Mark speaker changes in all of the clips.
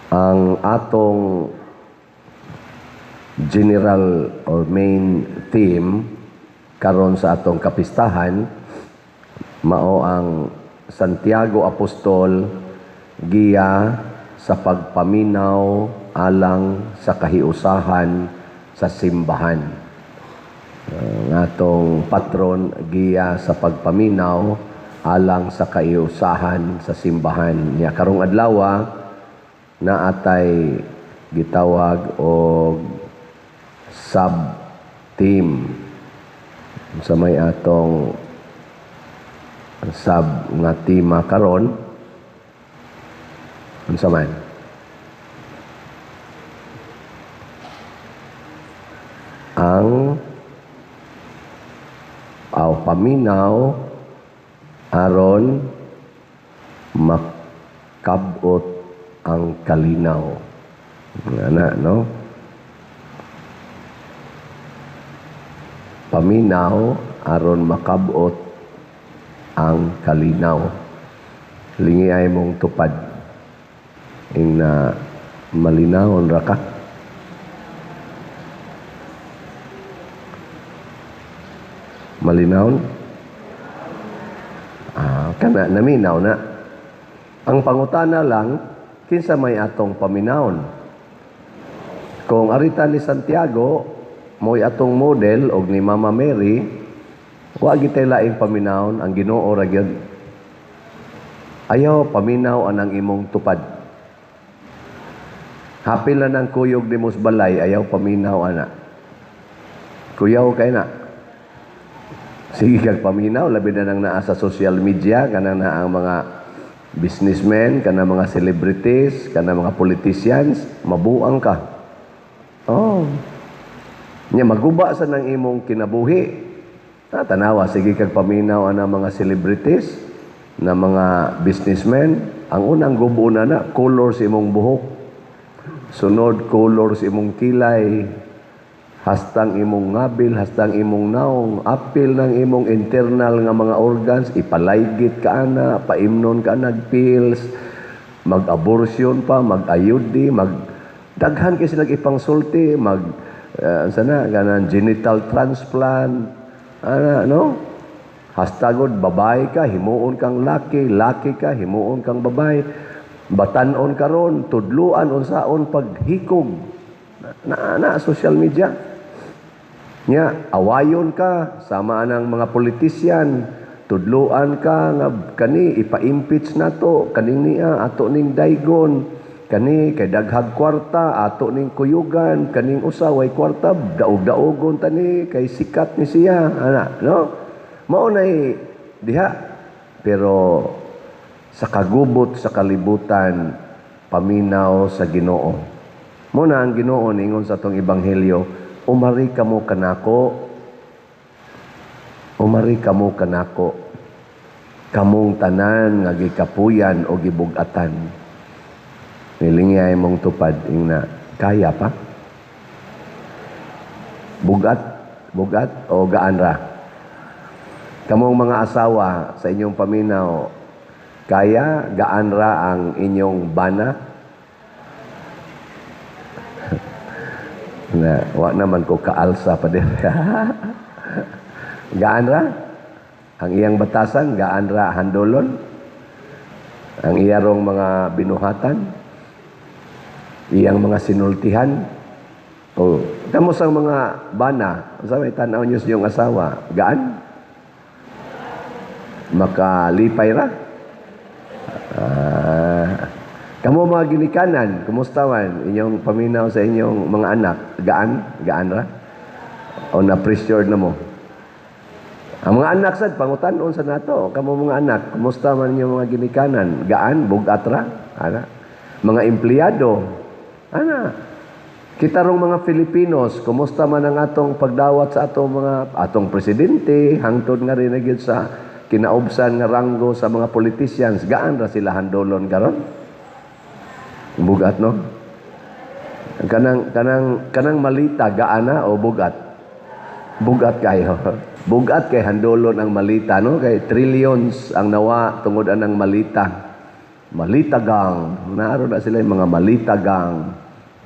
Speaker 1: Ang atong general or main theme karon sa atong kapistahan mao ang Santiago Apostol, giya sa pagpaminaw alang sa kahiusahan sa simbahan. Ang atong patron, giya sa pagpaminaw alang sa kahiusahan sa simbahan. Nya karong adlaw naatay gitawag og sub theme. Sa may atong sub nga tema karon, unsa man? Ang aw paminaw aron makabot ang kalinaw. Ana, no? Paminaw aron makabot ang kalinaw. Lingi ay mong tupad. Ing na malinawon ra ka. Malinawon? Kana naminaw na. Ang pangutana lang, kinsa may atong paminawon? Kung arita ni Santiago, mo'y atong model og ni Mama Mary, wa gitay laing paminawon, ang Ginoo ra gyud. Ayaw paminaw anang imong tupad. Hapil na ng kuyog ni mos balay, ayaw paminaw ana. Kuyaw kay na. Sige kag paminaw, labi na nang naa sa social media, kanang naa ang mga businessmen, kanang mga celebrities, kanang mga politicians, mabuang ka. Oh. Nya maguba sa nang imong kinabuhi. Tanawa, sige kag paminaw ana mga celebrities, na mga businessmen, ang unang gubo na na, color sa imong buhok. Sunod, color sa imong kilay. Hastang imong ngabil, hastang imong naong, apil ng imong internal nga mga organs, ipalaygit ka ana, paimnon ka ana pills, mag-abortion pa, mag-ayudi, mag daghan kay silang ipangsulti, mag sana ganan genital transplant, ana, no? Hastagod babae ka, himuon kang laki, laki ka, himuon kang babae, batan-on karon, tudluan unsaon paghikog na, na social media. Nya awayon ka sama anang mga politician, tudluan ka nga kani ipa-impeach nato, kaning niya ato ning daygon, kani kay daghag kwarta ato ning kuyugan, kaning usa way kwarta daog-daogon tani kay sikat ni siya, ana, no? Mao nay diha. Pero sa kagubot sa kalibutan, paminaw sa Ginoo. Mo na ang Ginoo ningon sa atong ebanghelyo, umari kamo kanako, umari kamo kanako, kamong tanan nga gikapuyan o gibug-atan. Nilingay mong tupad, ingna, kaya pa? Bugat, bugat o gaan ra? Kamong mga asawa sa inyong paminaw, kaya gaan ra ang inyong bana? Na, wa naman ko kaalsa pa din. Gaan ra? Ang iyang batasan, gaan ra handolon? Ang iyarong mga binuhatan? Iyang mga sinultihan? O, kamo sa mga bana, sa may tanaw niyo sa iyong asawa, gaan? Makalipay ra? Kamo mga ginikanan, kumusta man inyong paminaw sa inyong mga anak? Gaan? Gaan ra? O na-pressured na mo? Ang mga anak sad, pangutan-on sa nato. Kamo mga anak, kumusta man inyong mga ginikanan? Gaan? Bugat ra? Ana. Mga empleyado, ana. Kita rong mga Filipinos, kumusta man ang atong pagdawat sa atong mga atong presidente, hangtod nga rin na gyud sa kinaubsan nga ranggo sa mga politicians, gaan ra sila handolon karon? Bugat, no? Kanang malita, gaan na o bugat? Bugat kayo. Bugat kay handolon ang malita, no? Kay trillions ang nawa tungod anang malita. Malita Gang. Naaro na sila yung mga Malita Gang.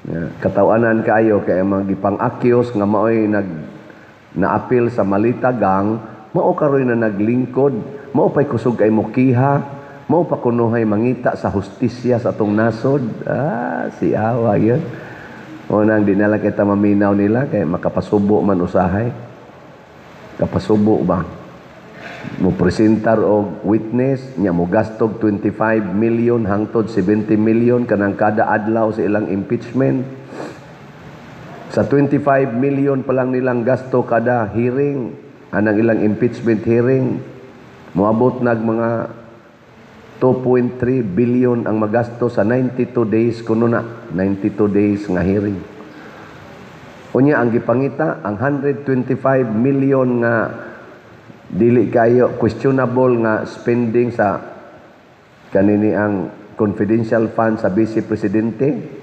Speaker 1: Yeah. Katawanan kaayo kay ang mga gipang-accuse nga maoy nag naapil sa Malita Gang, mao karoy na naglingkod, mao pay kusog kay mokiha, mao pa kunuhay mangita sa hustisya sa atong nasod. Ah, si awa yun. O nang di na lang kita maminaw nila kay makapasubo man usahay. Kapasubo ba? Mo presentar og witness nya, mo gastog 25 million hangtod 70 million kanang kada adlaw sa ilang impeachment. Sa 25 million pa lang nilang gasto kada hearing, anang ilang impeachment hearing, moabot nag mga 2.3 billion ang magasto sa 92 days kuno na, 92 days nga hearing. Unya ang gipangita ang 125 million nga dili kayo questionable nga spending sa kanini ang confidential fund sa vice presidente.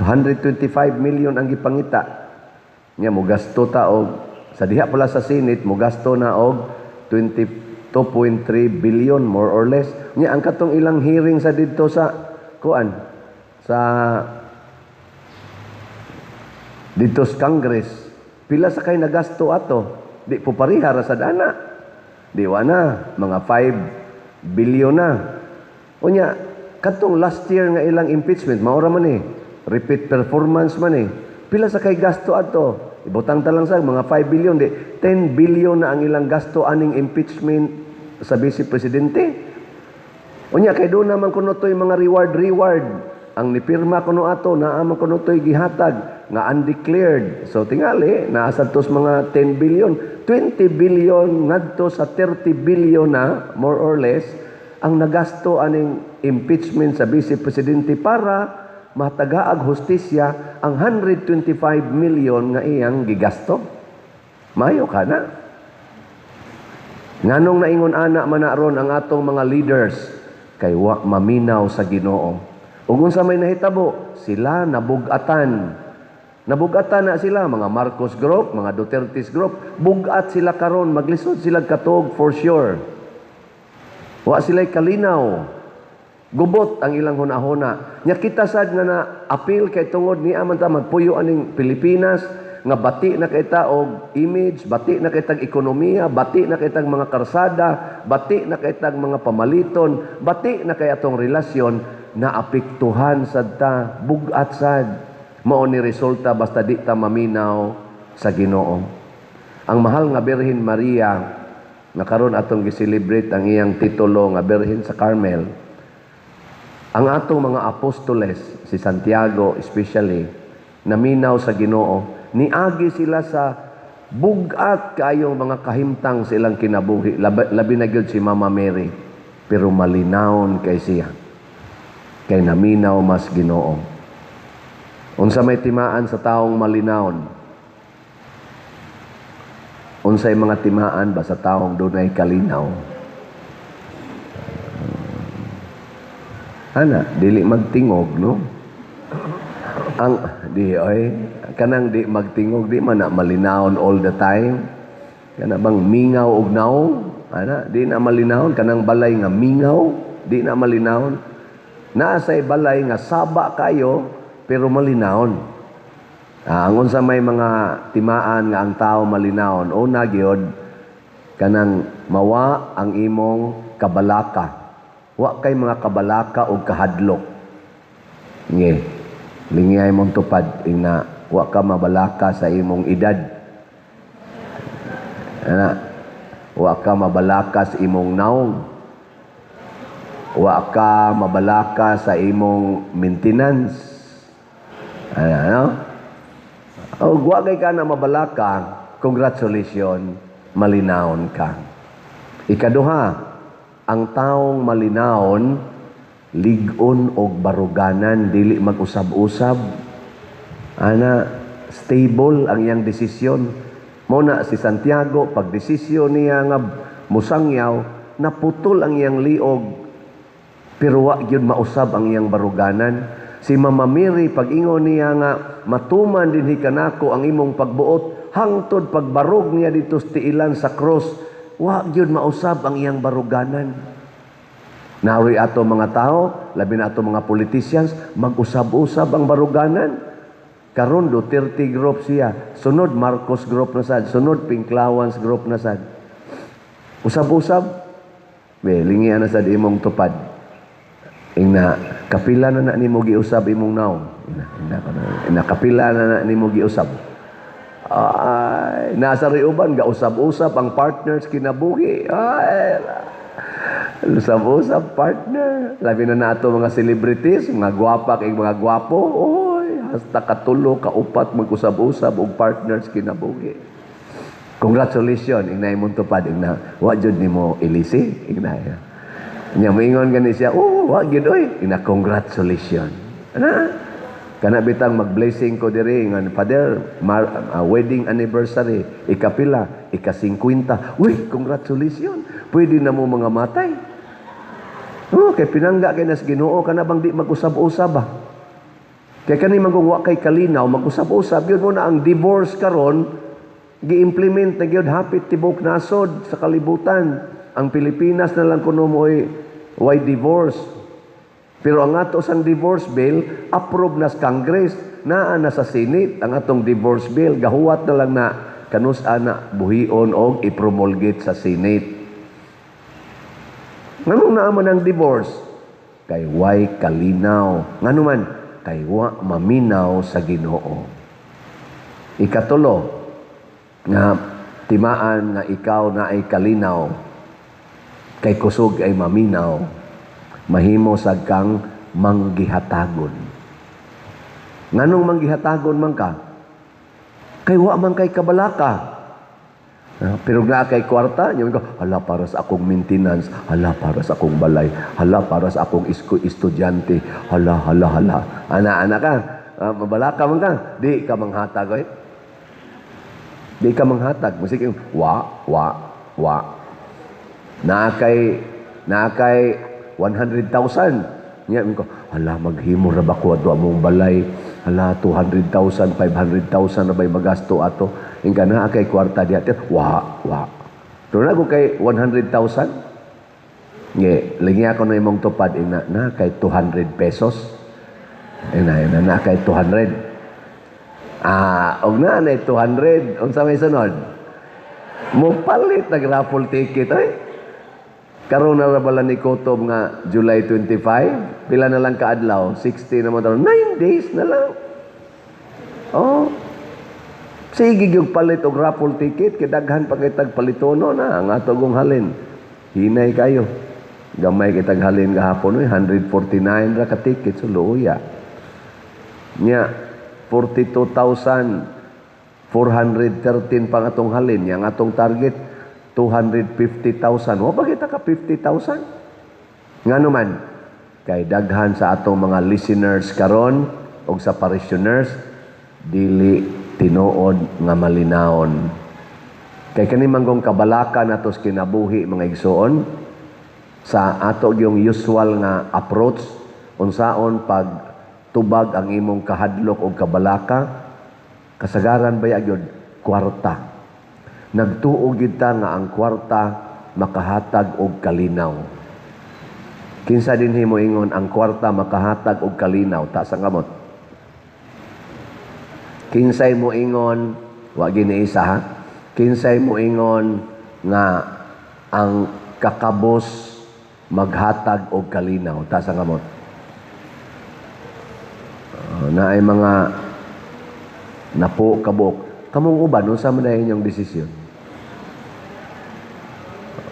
Speaker 1: 225 million ang gipangita nya, mo gasto ta og sa diha pala sa Senate, mo gasto na og 22.3 billion more or less. Nya ang katong ilang hearing sa didto sa kuan sa didto sa Congress, pila sa kay nagasto ato? Di po pareha ra sad ana, di wa na mga 5 billion na. Unya katong last year nga ilang impeachment, maura man eh, repeat performance man eh, pila sa kay gasto ato? Ibutang ta lang sa mga 5 billion, di 10 billion na ang ilang gasto aning impeachment sa vice presidente. Unya kay doon naman kuno to'y mga reward reward ang nipirma kuno ato, naa man kuno to'y gihatag nga undeclared. So tingali naa sad to's mga 10 billion, 20 billion ngadto sa 30 billion na more or less ang nagasto aning impeachment sa vice presidente para matagaag hustisya ang 125 million nga iyang gigasto. Mayo ka na. Nganong naingon ana man na ron ang atong mga leaders? Kay wa maminaw sa Ginoo. Ug unsa may nahitabo? Sila nabugatan. Nabugatan na sila, mga Marcos Group, mga Duterte's Group. Bugat sila karon, maglisod sila katog for sure. Wa sila'y kalinaw. Gubot ang ilang hunahuna. Nya kita sad nga na appeal kay tungod niya man ta magpuyo aning Pilipinas nga bati na kay ta og image, bati na kay tag ekonomiya, bati na kay tag mga karsada, bati na kay tag mga pamaliton, bati na kay atong relasyon na apektuhan sad ta, bugat sad. Mao ni resulta basta di ta maminaw sa Ginoo. Ang mahal nga Birhen Maria nga karon atong gi-celebrate ang iyang titulo nga Birhen sa Carmel, ang atong mga apostoles, si Santiago especially, naminaw sa Ginoo, niagi sila sa bugat kaayong mga kahimtang sa ilang kinabuhi, labi na gyud si Mama Mary, pero malinawon kay siya. Kay naminaw mas Ginoo. Unsa may timaan sa taong malinawon? Unsay mga timaan ba sa taong dunay kalinaw? Ana, dili magtingog, no? Ang di oy, kanang di magtingog, di man na malinawon all the time. Kana bang mingaw og naong? Ana, di na malinawon kanang balay nga mingaw, di na malinawon. Naa say balay nga saba kayo pero malinawon. Ah, ang unsa may mga timaan nga ang tao malinawon, una gyud kanang mawa ang imong kabalaka. Wa kay mga kabalaka og kahadlok. Nge, lingiyay mong tupad ingna wa ka mabalaka sa imong edad. Ana, wa ka mabalaka sa imong naong. Wa ka mabalaka sa imong maintenance. Ana, no? Og wa kay ka na mabalaka, congratulations, malinawon ka. Ikaduha, ang taong malinawon, lig-on og baruganan, dili mag-usab-usab. Ana, stable ang iyang desisyon. Mo na si Santiago, pag desisyon niya nga musangyaw, naputol ang iyang liog, pero wa gyud mausab ang iyang baruganan. Si Mama Mary, pag ingon niya nga matuman dinhi kanako ang imong pagbuot, hangtod pagbarog niya dito sa tiilan sa cross, wa gyud mausab ang iyang baruganan. Naroy ato mga tao, labi na ato mga politicians, mag-usab-usab ang baruganan. Karon Duterte group siya, sunod Marcos group na sad, sunod Pinklawans group na sad. Usab-usab. Be, lingian na sad imong tupad. Ingna, kapila na na nimo giusab imong naong? Ina, ina, ina, kapila na na nimo giusab? Ay, nasa riuban, gausab-usab ang partners kinabuhi. Ay, usab-usab partner. Labi na nato mga celebrities, mga gwapa kay mga gwapo. Oy, hasta katulo, kaupat mag-usab-usab og partners kinabuhi. Congratulations, ingna imong tupad, ingna, wa jud nimo ilisi, ingna. Nya moingon gani siya, "Oh, wa gyud oy." Ingna, congratulations. Ana, kana bitang mag-blessing ko diri ngan, "Father, wedding anniversary, ikapila?" "Ika-50." "Uy, congratulations. Pwede na mo mga matay." Oh, kay pinangga kay nas Ginoo kana bang di mag-usab-usab ba? Kay kani man wa kay kalinaw, mag-usab-usab yun mo na ang divorce karon gi-implement na gyud hapit tibok nasod sa kalibutan. Ang Pilipinas na lang kuno mo'y why divorce. Pero ang ato sang divorce bill, approve na sa Congress, naa na sa Senate ang atong divorce bill, gahuwat na lang na kanus ana buhion og i-promulgate sa Senate. Nganong naa man ang divorce? Kay way kalinaw. Ngano man? Kay wa maminaw sa Ginoo. Ikatulo, nga timaan nga ikaw na ay kalinaw, kay kusog ay maminaw, mahimo sad kang manggihatagon. Nganong manggihatagon man ka? Kay wa man kay kabalaka. Ah, pero nga kay kwarta, nya ko, hala, para sa akong maintenance, hala, para sa akong balay, hala, para sa akong estudyante, hala, hala, hala. Ana, ana ka, mabalaka man ka, di ka manghatag, oy. Di ka manghatag. Musik yung, wa, wa, wa. Naa kay 100,000. Nya ko, hala, maghimo ra ba ko ato among balay? Hala, 200,000, 500,000 na ba'y magasto ato? Ingka naa kay kwarta diha, wa, wa. Pero na ko kay 100,000, nge, lingi ako na imong tupad, ina, na kay 200 pesos. Ina, ina, na kay 200. Ah, og na na 200, unsa may sunod? Mo palit nag raffle ticket ay. Karon na ra bala ni kutob nga July 25, pila na lang kaadlaw, 60 naman taon, 9 days na lang. Oh. Sige gyud palit og raffle ticket kay daghan pa kay tag palitono na ang ato gong halin. Hinay kayo. Gamay kitag halin gahapon oy, 149 ra ka ticket, so luya. Nya 42,413 pang atong halin, yang atong target 250,000. Wa pa kita ka 50,000. Ngano man? Kay daghan sa atong mga listeners karon og sa parishioners dili tinuod nga malinawon. Kay kani manggong kabalaka nato sa kinabuhi, mga igsoon, sa ato yung usual nga approach unsaon pag tubag ang imong kahadlok og kabalaka, kasagaran ba gyud kwarta. Nagtuo gyud ta nga ang kwarta makahatag og kalinaw. Kinsa dinhi moingon ang kwarta makahatag og kalinaw? Taas ang kamot. Kinsay moingon, wa gini isa ha. Kinsay moingon nga ang kakabos maghatag og kalinaw? Taas ang kamot. Naay mga napo kabok. Kamong uban, unsa man na inyong desisyon?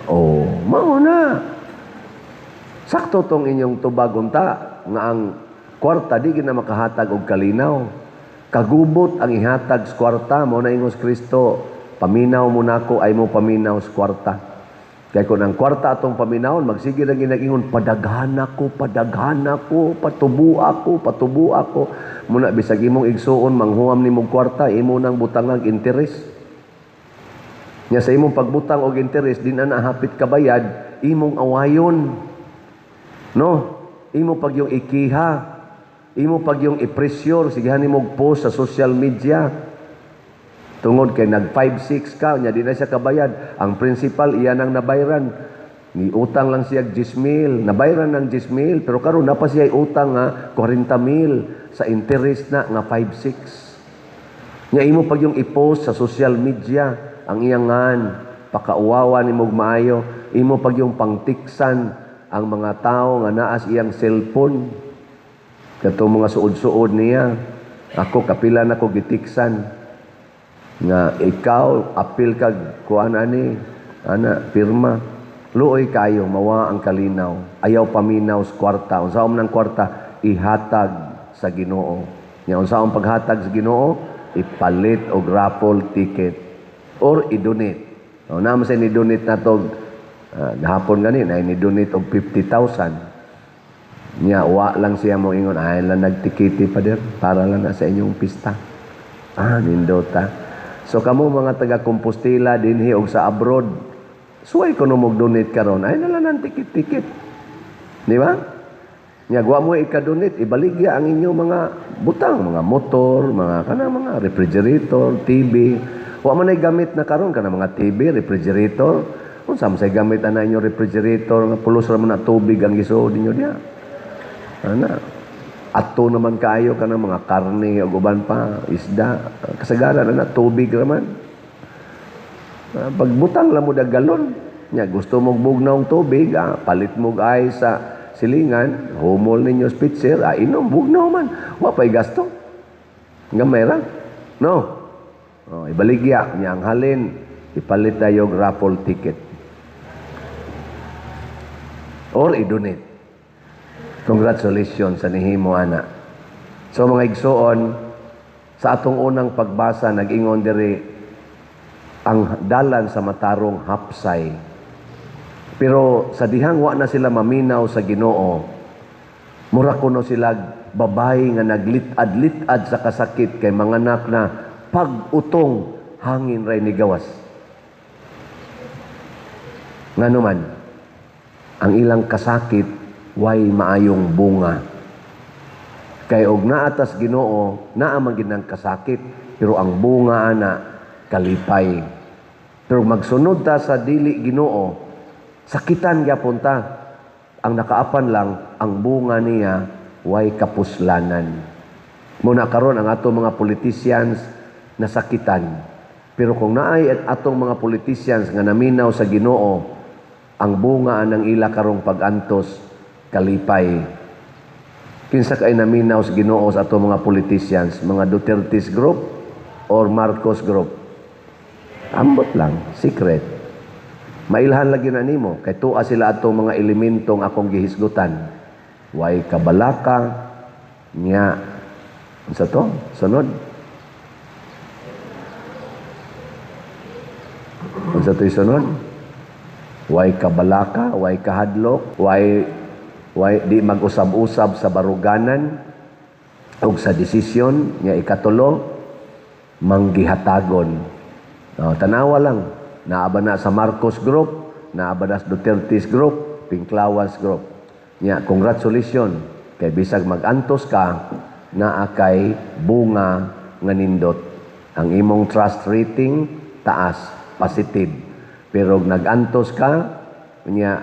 Speaker 1: Oh, mao na. Sakto tong inyong tubag unta nga ang kwarta di gina makahatag og kalinaw. Kagubot ang ihatag sa kwarta mo na ingos Kristo, "Paminaw mo nako ay mo paminaw sa kwarta." Kay kung ang kwarta atong paminawon, magsige lang ginagingon, "Padaghan ako, padaghan ako, patubo ako, patubo ako." Muna bisag imong igsuon manghuam nimo kwarta, imo nang butangang interes. Nya sa imong pagbutang og interes, di na nahapit kabayad, imong awayon. No? Imo pag yung ikiha, imo pag yung i-pressure, sigihan nimo post sa social media. Tungod kay nag 5-6 ka, nya di na siya kabayad. Ang principal, iyan ang nabayran. Ni utang lang siya 10 mil, nabayran ng 10 mil, pero karon na pa siya utang nga 40 mil sa interest na nga 5-6. Nya imo pag yung i-post sa social media ang iyangan, pakauwawa ni mog maayo, imo pag yung pangtiksan ang mga tao nga naas iyang cellphone. Kato mga suod-suod niya. Ako kapila na ko gitiksan nga ikaw apil kag kuan ani ana pirma. Luoy kayo, mawa ang kalinaw. Ayaw paminaw sa kwarta. Unsa man ang kwarta, ihatag sa Ginoo. Nya unsa ang paghatag sa Ginoo? Ipalit og raffle ticket or i-donate. O naman sa ni-donate na to gahapon gani na ni-donate og 50,000. Nya wa lang siya mo ingon ay lang nagtikiti pa der para lang na sa inyong pista. Ah, nindota. So kamo mga taga Compostela dinhi og sa abroad, suway kuno mo donate karon ay nala nang tikit-tikit. Di ba? Nya wa mo ika-donate, ibaligya ang inyong mga butang, mga motor, mga kana mga refrigerator, TV. Wa man ay gamit na karon kana mga TV, refrigerator. Unsa man say gamit ana inyong refrigerator nga pulos ra man na tubig ang gisuod ninyo diha. Ana. Ato naman kaayo kana mga karne ug uban pa, isda, kasagaran ana tubig ra man. Pagbutang lang mo dag galon. Nya gusto mo bugnaw tubig, palit mo ice sa silingan, humol ninyo sa pitcher, inom bugnaw man. Wa pay gasto. Gamay ra. No. Oh, ibaligya niya ang halin, ipalit tayo og raffle ticket. Or i-donate. Congratulations sa nihimo ana. So mga igsuon, sa atong unang pagbasa nag-ingon diri ang dalan sa matarong hapsay. Pero sa dihang wa na sila maminaw sa Ginoo, mura kuno sila babae nga naglit-ad-lit-ad sa kasakit kay manganak na pag-utong hangin ray ni gawas. Ngano man, ang ilang kasakit way maayong bunga. Kay og naatas Ginoo, naa man gid ang kasakit, pero ang bunga ana kalipay. Pero magsunod ta sa dili Ginoo, sakitan gyapon ta. Ang nakaapan lang ang bunga niya way kapuslanan. Muna karon ang atong mga politicians nasakitan. Pero kung naay at atong mga politicians nga naminaw sa Ginoo, ang bunga anang ila karong pag-antos kalipay. Kinsa kay naminaw sa Ginoo sa atong mga politicians, mga Duterte's group or Marcos group? Ambot lang, secret. Mailhan lagi na nimo kay tuwa sila atong mga elementong akong gihisgutan. Way kabalaka nya unsa to? Sunod. Unsa to'y sunod? Way kabalaka, way kahadlok, way way di mag-usab-usab sa baruganan ug sa desisyon nya ikatulo manggihatagon. Oh, tanawa lang. Naaba na sa Marcos Group, naaba na sa Duterte's Group, Pinklawas Group. Nya, congratulations. Kay bisag mag-antos ka, naa kay bunga nga nindot. Ang imong trust rating, taas, positive. Pero nag-antos ka, nya,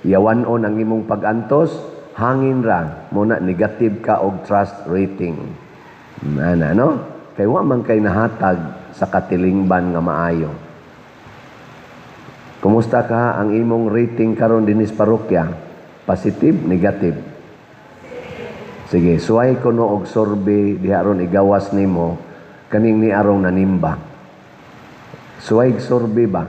Speaker 1: yawan-on ang imong pag-antos, hangin ra, muna negative ka og trust rating. Ana, no? Kay wa man kay nahatag sa katilingban nga maayo. Kumusta ka ang imong rating karon dinis parokya? Positive, negative? Sige, suway ko no og survey diha ron igawas nimo kaning ni arong nanimba. Suway survey ba?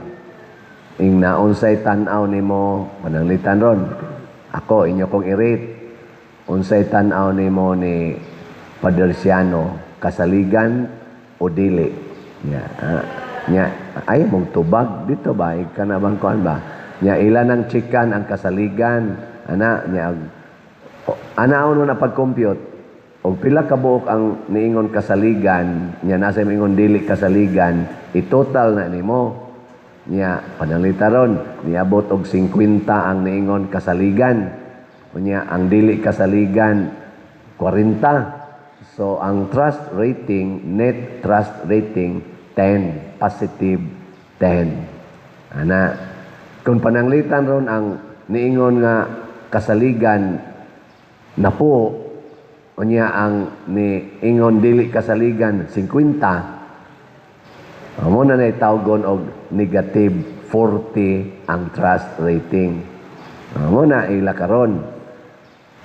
Speaker 1: Ing naunsay tan-aw nimo pananglitan ron. Ako inyo kong i-rate. Unsay tan-aw nimo ni Padre Siano, kasaligan o dili? Nya, nya ay mong tubag dito ba? Ika na bang kuan ba? Nya ilan ang chikan ang kasaligan? Ana nya ana na pag-compute og pila ka buok ang niingon kasaligan, nya nasa ingon dili kasaligan, i-total na nimo. Nya pananglita ron, niabot og 50 ang niingon kasaligan. Unya ang dili kasaligan 40. So ang trust rating, net trust rating 10, positive 10. Ana, Kung pananglitan ron ang niingon nga kasaligan napo, unya ang niingon dili kasaligan 50, mao na nay tawgon og negative 40 ang trust rating. Mao na ila karon.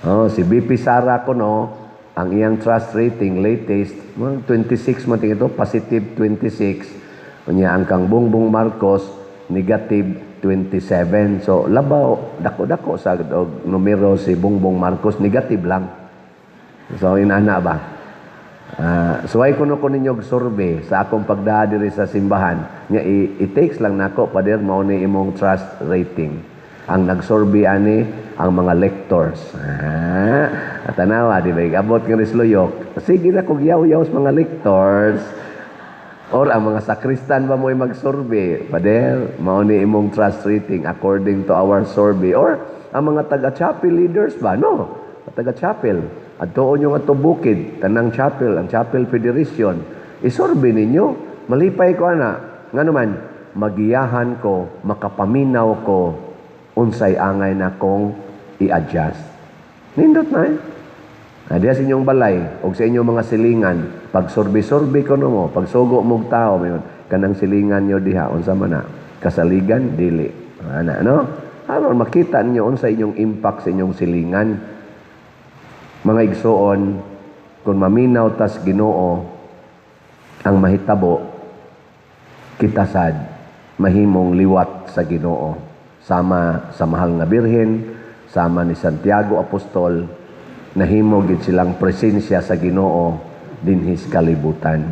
Speaker 1: Oh, si VP Sara kuno, ang iyang trust rating latest, mga 26 man tingin ito, positive 26. Unya ang kang Bongbong Marcos, negative 27. So labaw dako-dako sa og numero si Bongbong Marcos, negative lang. So inana ba? Suway kuno ko ninyo og survey sa akong pagdaa diri sa simbahan nya i-takes lang nako, "Pader, mao ni imong trust rating." Ang nagsurvey ani ang mga lectors. Tanawa, di ba? Abot nga risluyok. Sige na kog yaw-yaw sa mga lectors. Or ang mga sakristan ba mo'y mag-survey? "Pader, mao ni imong trust rating according to our survey." Or ang mga taga-chapel leaders ba? No? Taga-chapel. Adtoon nyo nga bukid, tanang chapel, ang Chapel Federation. I-survey ninyo. Malipay ko ana. Nga naman, magiyahan ko, makapaminaw ko, unsay angay na kong i-adjust. Nindot na eh. Diya sa inyong balay o sa inyong mga silingan, pag survey-survey ko no mo, pag sugo mong tao, mayon, kanang silingan nyo diha, unsa man na, kasaligan, dili. Ana, no? Aron makita ninyo unsa inyong impact sa inyong silingan. Mga igsuon, kung maminaw tas Ginoo ang mahitabo, kita sad mahimong liwat sa Ginoo. Sama sa mahal nga Birhen, sama ni Santiago Apostol, nahimo gid silang presensya sa Ginoo dinhi sa kalibutan.